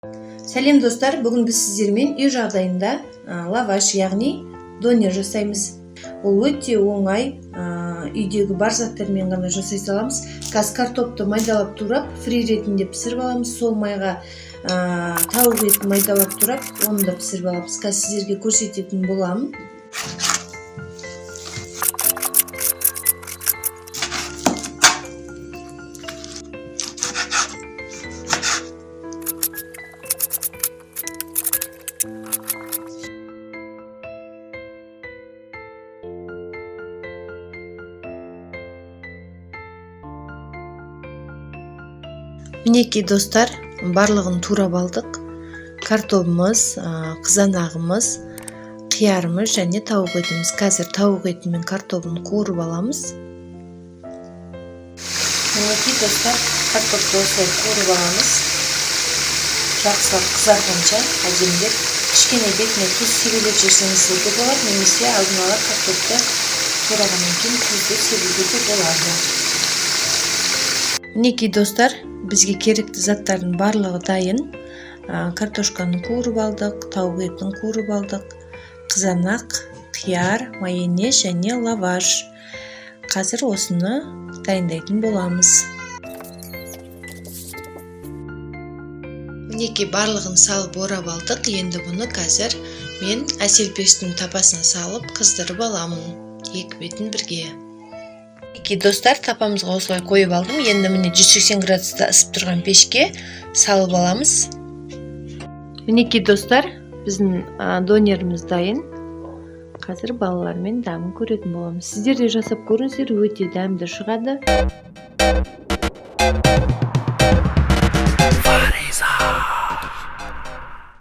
Сәлем, достар! Бүгін біз сіздермен үй жағдайында лаваш, яғни донер жасаймыз. Ол өте оңай, үйдегі бар заттармен ғана жасай саламыз. Қазір картопты майдалап турап, фри ретінде пісіріп аламыз. Сол майға тауық етін майдалап турап, оны да пісіріп аламыз. Қазір сіздерге көрсететін боламын. Мінекей, достар, барлығын турап алдық: картобымыз, қызанағымыз, қиярымыз және тауық етіміз. Қазір тауық еті мен картобын қуырып аламыз. Мінекей, достар, картопты осылай қуырып аламыз, жақсылап қызарғанша, әдемілеп. Кішкене бетіне тұз себелеп жіберсеңіздер де болады немесе алдын ала картопты турағаннан кейін тұзды себуге де болады. Мінекей, достар, бізге керекті заттардың барлығы дайын. Картошканы қуырып алдық, тауық етін қуырып алдық, қызанақ, қияр, майонез және лаваш. Қазір осыны дайындайтын боламыз. Мінекей, барлығын салып, орап алдық. Енді бұны қазір мен әсел пештің табасына салып, қыздырып аламын екі бетін бірге. Мінекей, достар, тапамызға осылай қойып алдым. Енді, міне, 180 градуста ысып тұрған пешке салып аламыз. Мінекей, достар, біздің донеріміз дайын. Қазір балалармен дәмін көретін боламыз. Сіздер де жасап көріңіздер, өте дәмді шығады.